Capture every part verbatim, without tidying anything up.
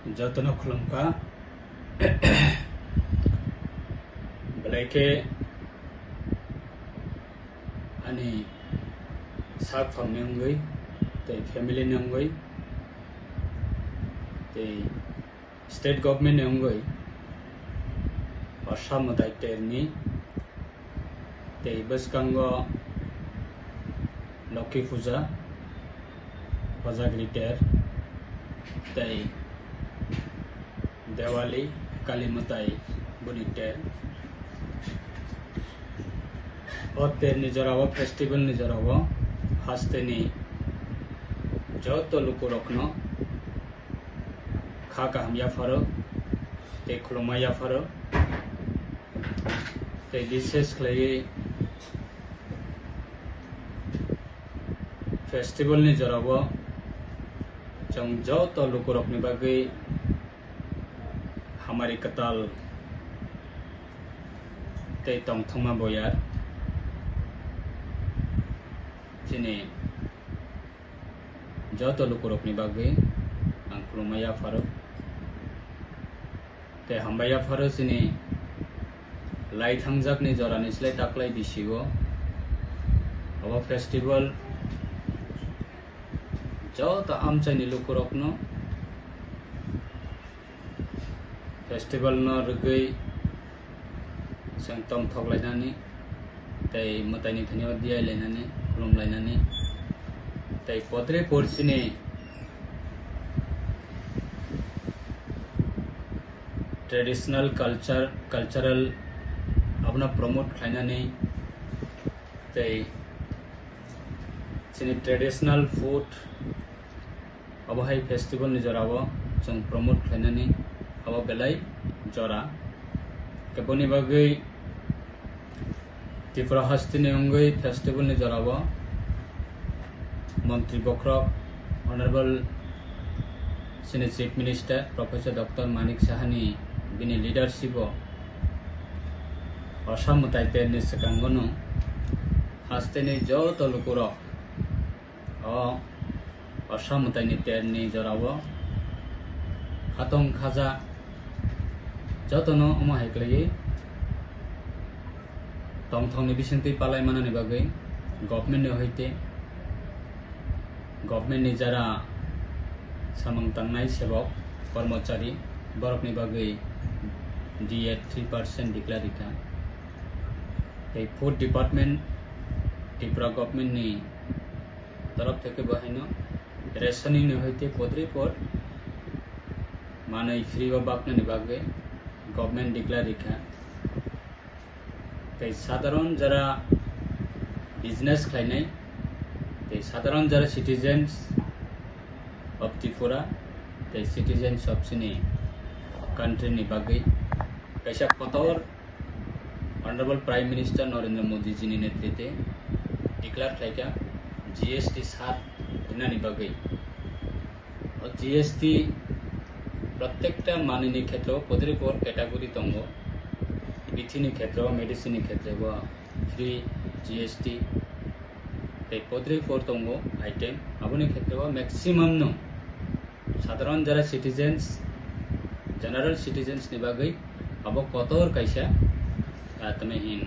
Jotono khulumkha. Belai khe ani sak phangni wngwi tei family ni wngwi tei state government ni wngwi Assam mwtai terni tei bwskango Lokhi Puja, Hojagri ter, tei Diwali, Kali mwtai boni ter. O terni jorao, festival ni jorao hasteni joto lukurokno kha kaham yapharo tei khulumma yapharo. Tei bishesh khlaiwi festival ni jorao chwng joto lukurokni bagwi hamari kwtal tei tongthokma boyar chini joto lukurokni bagwi ang khulumma yapharo. Tei hambai yapharo chini lai thangjakni jorani slai taklai bisio abo festival joto amchaini lukurokno festival no rwgwi chwng tongthok lainani tei mwtaini thani o diyai lainani, khulum lainani tei podre por chini traditional culture, cultural abono promote khlainani tei chini traditional food obo hai festival ni jorao chwng promote khlainani abo belai jora. Khe boni bagwi Tripura hasteni wngwi festival ni jorao Montri Bokhorok Honorable chini Chief Minister Professor Doctor Manik Sahani bini leadership o Assam mwtai terni swkango no hasteni joto lukurok o Assam mwtaini terni jorao khatong khaja jotono omo hai khlaiwi tongthokni bisingtwi palai manani bagwi government ni hoite government ni jara samung tangnai sebok kormochari borokni bagwi D A three percent declare rikha. Tei food department Tripura government ni torof theke bo haino rationing ni hoite podri por manwi free o baknani bagwi government declare rikha. Tei sadharon jara business khlainai, tei sadharon jara citizens of Tripura, tei citizens of chini country ni bagwi kaisa kotor Honorable Prime Minister Narendra Modi ji ni netrite declare khlaikha G S T sat rinani bagwi. O G S T protekta manwini khetreo podri por category tongo. Bithi ni khetreo, medicine ni khetreo free G S T. Tei podri por tongo item. Aboni khetreo maximum no sadharon jara citizens, general citizens ni bagwi abo kotor kaisa, ah, tamo hin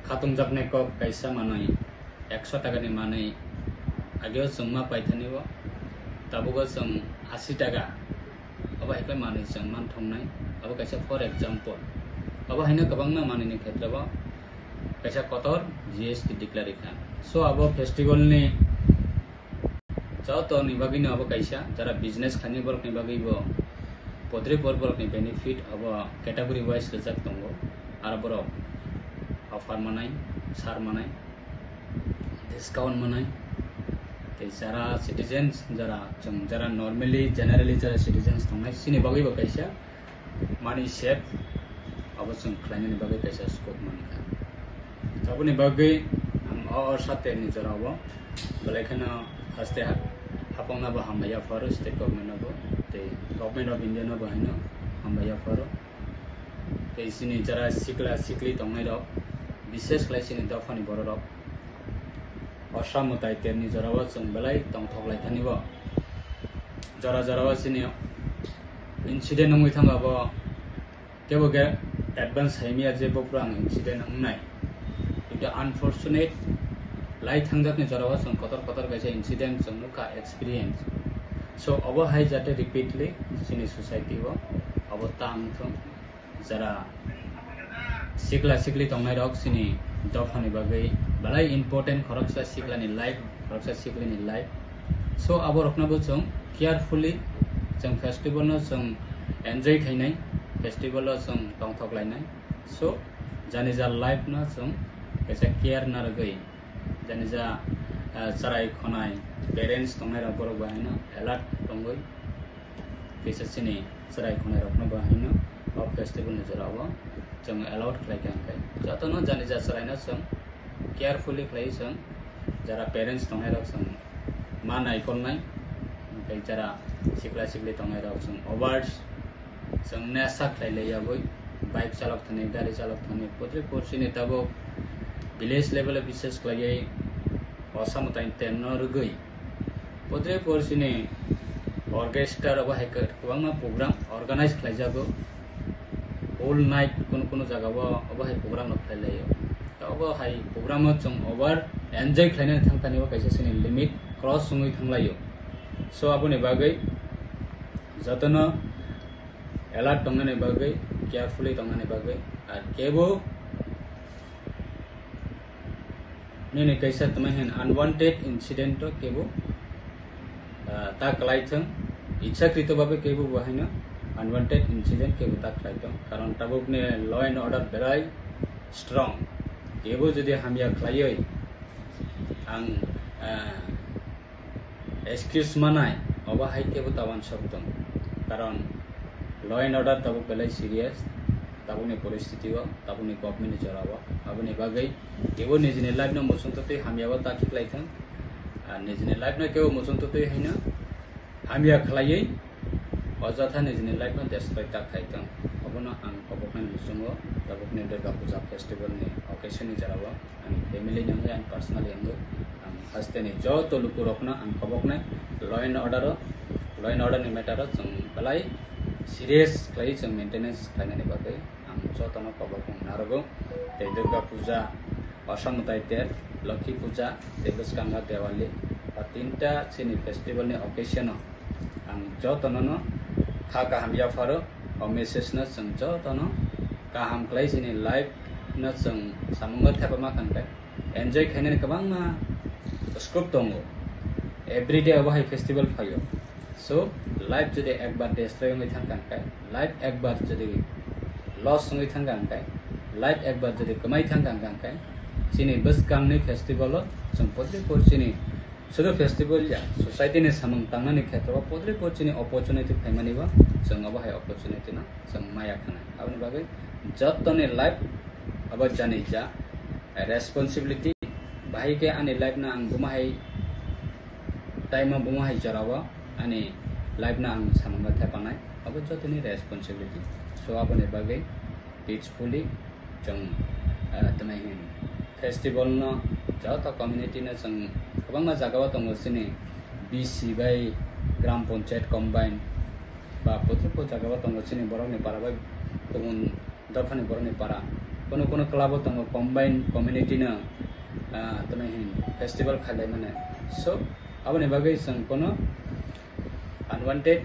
khatungjaknai kok kaisa manwi, ekso taka ni manwi ageo chwng ma paithani o, tabuk o chwng asi taka, abo hai khe manwi chwng man thongnai, abo kaisa for example. Abo haino kwbangma manwi ni khetreo kaisa kotor G S T declare kha. So abo festival ni joto ni bagwi no abo kaisa, jara business khainai borok ni bagwi bo podri por borok ni benefit abo category wise rijak tongo. Aro borok offer manai, sar manai, discount manai. Tei jara citizens, jara chwng jara normally, generally jara citizens tongnai, chini bagwi bo kaisa money save abo chwng khlainani bagwi kaisa scope mankha. Aboni bagwi ang o, o sate ni jorao belai kheno haste ha-, hapang no bo hambai yapharo, state government no bo tei government of India no bo haino hambai yapharo. Tei chini jara sikla sikli tongnai rok, bishesh khlai chini dophani borok rok, Assam mwtai terni jorao chwng belai tongthok lai thani bo. Jora jorao chini Incident wngwi thangkha bo, kebo khe advance saimaya je bo phuru ang incident wngnai. Kintu unfortunate, lai thangjakni jorao chwng kotor kotor kaisa incident chwng nukha, experience. So, obo hai jate repeatly chini society o obo ta wngthung. Jara sikla sikli tongnai rok chini dophani bagwi belai important, khoroksa siklani life, khoroksa siklini life. So, abo rokno bo chwng carefully chwng festival no chwng enjoy khainai, festival o chwng tongthok lainai. So, jani ja life no chwng kaisa care narwgwi, jani ja, ah, chwrai khonai parents tongnai rok borok bo haino alert tongwi, kisa chini chwrai khonai rokno bo haino o festival ni jora o chwng allowed khlai kha hwnkhe jotono jani ja chwraino chwng carefully khlai chwng jara parents tongnai rok chwng ma naikolnai, tei jara sikla sikli tongnai rok chwng overs chwng nesa khlai lai yagwi bike chalok thani, gari chalok thani, putri porsi ni tabuk village level o bises khlaiwi osa mwtai terno rwgwi putri porsi ni orchestra obo hai kwbangma program organize khlai jago. Whole night kunu kunu jaga o obo hai program no khlai lai o. Ta obo hai program o chwng over enjoy khlainani thang thani o kaisa chini limit cross wngwi thang lai o. So, aboni bagwi jotono alert tongnani bagwi, carefully tongnani bagwi, ar kebo nini kaisa tongmani hin unwanted incident o kebo, ah, ta kwlai thung, ichhakrito babe kebo bo haino unwanted incident kebo ta khlai thung, karon tabukni law and order berai strong, kebo jodi hamya khlaiwi ang, ah, excuse manai, obo hai kebo ta uansuk tong. Karon law and order tabuk belai serious, tabukni poristiti o, tabukni government ni jora o, aboni bagwi kebo nijini life no muchungtwi hamya o ta khiklai thung, ar nijini life no kebo muchungtwi haino hamya khlaiwi ojotha nijini life no destroy ta khai thung. Obono ang koboknai muchungo tabukni Durga Puja festival ni occasion ni jora o. Ani family ni wngwi, ani personally wngwi, ang hasteni joto lukurokno ang koboknai law and order o, law and order ni matter o chwng belai serious khlaiwi chwng maintenance khlainani bagwi ang jotono kobokmung narwgo. Tei Durga Puja, Osa Mwtai ter, Lokhi Puja, tei bwskango Diwali, o tinta chini festival ni occasion o ang jotono no kha kaham yapharo. O message no chwng jotono kaham khlai chini life no chwng samungo thepama kangkhe enjoy khainani kwbangma scope tongo. Everyday obo hai festival phaio. So, life jodi ekbar destroy wngwi thang kangkhe, life ekbar jodi loss wngwi thang kangkhe, life ekbar jodi kwmai thang kangkhe, chini bwskangni festival o chwng putri por chini sudu festival ya, society ni samung tangnani khetro o putri por chini opportunity phaimani bo chwng obo hai opportunity no chwng maya khanai. Aboni bagwi jottoni life abo jani ja responsibility, bahai khe ani life no ang buma hai time o buma hai jora o ani life no ang samung no thepanai, abo jottoni responsibility. So aboni bagwi peacefully chwng, ah, twnai hin festival no joto community no chwng kwbangma jaga o tongo chini B C bai gram panchayat combine ba puthupo jaga o tongo chini borok ni para bai kubun dophani borok ni para, kono kono club o tongo combine community no, ah, twnai hin festival khalai mane. So aboni bagwi chwng kono unwanted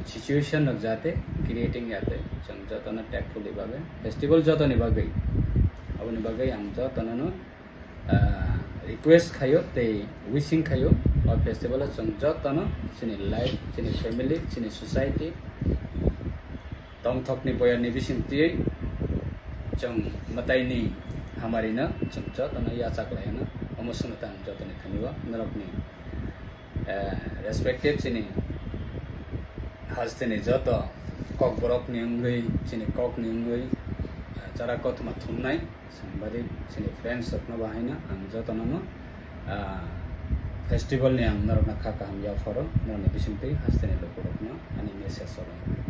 situation rok jate creating yate chwng jotono tactfully bagwi festival jotoni bagwi aboni bagwi ang jotono no, ah, request khaio tei wishing khaio o festival o chwng jotono chini life, chini family, chini society tongthokni boyarni bisingtwi chwng mwtaini hamarino chwng jotono yachak laino omo swngno tang jotoni thani o norokni eh, respected chini hasteni joto kokborokni wngwi, chini kokni wngwi, eh, chara kothoma thumnai sangbadik chini friends rokno bahaino ang jotono no, ah, festival ni ang norokno kha kaham yapharo, norokni bisingtwi hasteni lukurokno ani message rok.